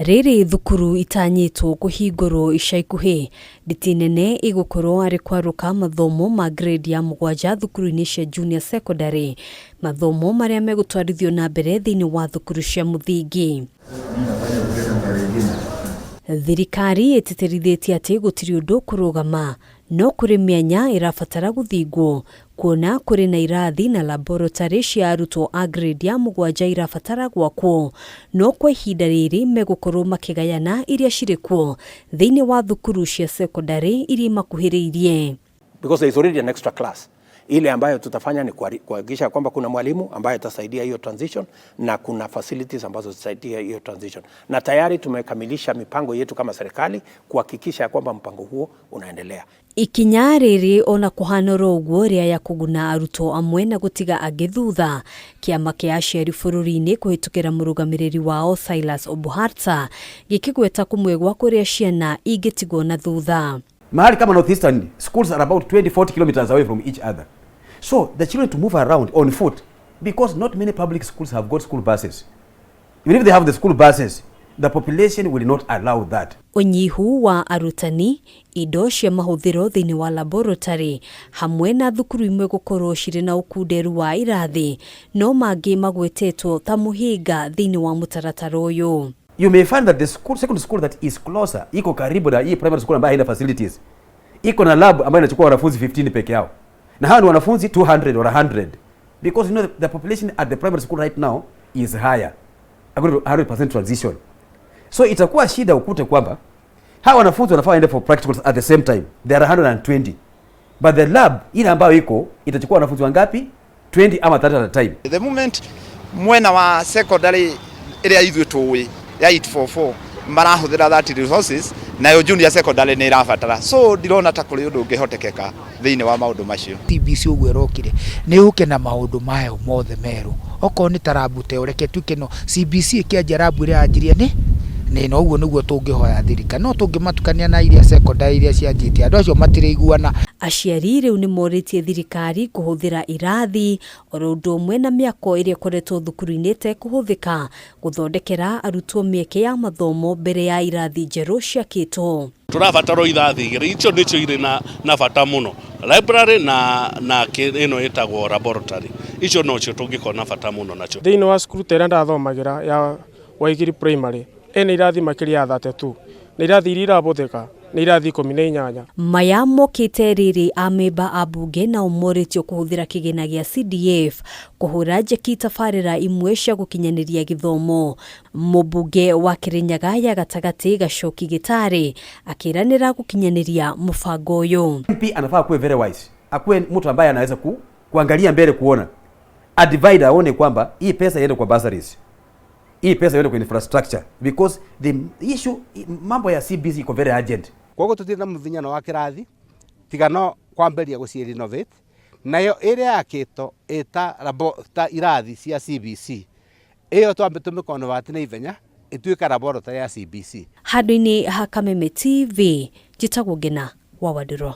Rĩrĩ thukuru itanyĩtwo kũhingũrwo ica ikuhĩ, nditi nene ĩgũkorwo arĩ kwarũka mathomo ma grade ya 7 thukuru-inĩ cia junior secondary, mathomo marĩa megũtwarithio na mbere thĩinĩ wa thukuru cia mũthingi. Thirikari ĩtĩtĩrithĩtie atĩ gũtirĩ ũndũ kũrũgama, no kũrĩ mĩanya ĩrabatara gũthingwo kuona kũrĩ na irathi na laboratory cia arutwo a grade ya 7 irabatara gwakwo, no kwa ihinda rĩrĩ megũkorwo makĩgayana iria cirĩ kuo thĩinĩ wa thukuru cia secondary iria imakuhĩrĩirie. Because there is already an extra class. Ile ambayo tutafanya ni kuhakikisha kwamba kuna mwalimu ambaye atasaidia hiyo transition na kuna facilities ambazo zitasaidia hiyo transition, na tayari tumekamilisha mipango yetu kama serikali kuhakikisha kwamba mpango huo unaendelea. Ikinya rĩrĩ ona kũhana oro ũguo rĩaya kũguna arutwo amwe na gũtiga angĩ thutha. Kĩama kĩa aciari bũrũri-inĩ kũhĩtũkĩra mũrũgamĩrĩri wao Silas Obuharta gĩkĩgweta kũmwe gwa kũrĩa ciana ingĩtigwo na thutha. Mahali kama Northeastern, schools are about 20, 40 kilometers away from each other. So the children to move around on foot, because not many public schools have got school buses. Even if they have the school buses, the population will not allow that. Ũnyihu wa arutani, indo cia mahũthĩro thĩinĩ wa laboratory hamwe na thukuru imwe gũkorwo cirĩ na ũkunderu wa irathi no mangĩ magwetetwo ta mũhĩnga thĩinĩ wa mũtaratara ũyũ. You may find that the school, secondary school that is closer, iko karibu na hii primary school ambayo haina facilities, iko na lab ambayo inachukua wanafunzi 15 peke yao, na hawa ni wanafunzi 200 or 100, because the population at the primary school right now is higher, according to 100% transition. So itakuwa shida ukute kwamba hawa wanafunzi wanafaa waende for practicals at the same time, there are 120, but the lab ile ambayo iko itachukua wanafunzi wangapi? 20 ama 30 at a time. The moment mwena wa secondary ĩrĩa ithuĩ tũĩ ya 844 marahũthĩra that resources, nayo junior secondary nĩ ĩrabatara, so ndirona ta kũrĩ ũndũ ũngĩhotekeka thĩinĩ wa maũndũ macio. CBC ũguo ĩrokire nĩ yũke na maũndũ mayo mothe merũ, okorwo nĩ ta lab ta ĩyo, reke tuĩke no CBC ĩkĩanjia lab ĩrĩa yanjirie nĩ ĩno. Ũguo nĩguo tũngĩhoya thirikari, no tũngĩmatukania na iria secondary iria cianjĩtie, andũ acio matirĩiguana. Aciari rĩu nĩ morĩtie thirikari kũhũthĩra irathi oro ũndũ ũmwe na mĩako ĩrĩa ĩkoretwo thukuru-inĩ ĩtekũhũthĩka gũthondekera arutwo mĩeke ya mathomo mbere ya irathi njerũ ciakĩtwo. Tũrabatara irathi 2, icio nĩcio irĩ na bata mũno, library na ĩno ĩtagwo laboratory, icio nocio tũngĩkorwo na bata mũno nacio. Thĩinĩ wa cukuru ta ĩrĩa ndathomagĩra ya Waigiri Primary, ĩna irathi makĩria ya 32, na irathi iria irahũthĩka nĩ irathi 18. Maya mokĩte rĩrĩ amemba a bunge nao morĩtio kũhũthĩra kĩgĩna gĩa CDF kũhũra njeki tabarĩra imwe cia gũkinyanĩria gĩthomo. Mũmbunge wa Kĩrĩnyaga ya gatagatĩ Gacoki Gĩtarĩ akĩranĩra gũkinyanĩria mũbango ũyũ. MP anafaa kuwe very wise, akuwe mtu ambaye anaweza kuangalia mbele, kuona a divide, aone kwamba hii pesa iende kwa bursaries, hii pesa iende kwa infrastructure, because the issue, mambo ya CBC iko very urgent. Koguo tutirĩ na mũthinyano wa kĩrathi tiga no kwambĩrĩria gũci renovate, nayo ĩrĩa yakĩtwo ĩta ta irathi cia CBC ĩyo twambe tũmĩ na ihenya ĩtuĩka laboratory ya CBC. Handũ-inĩ ha Kameme TV, njĩtagwo Ngena wa Wandũrũ.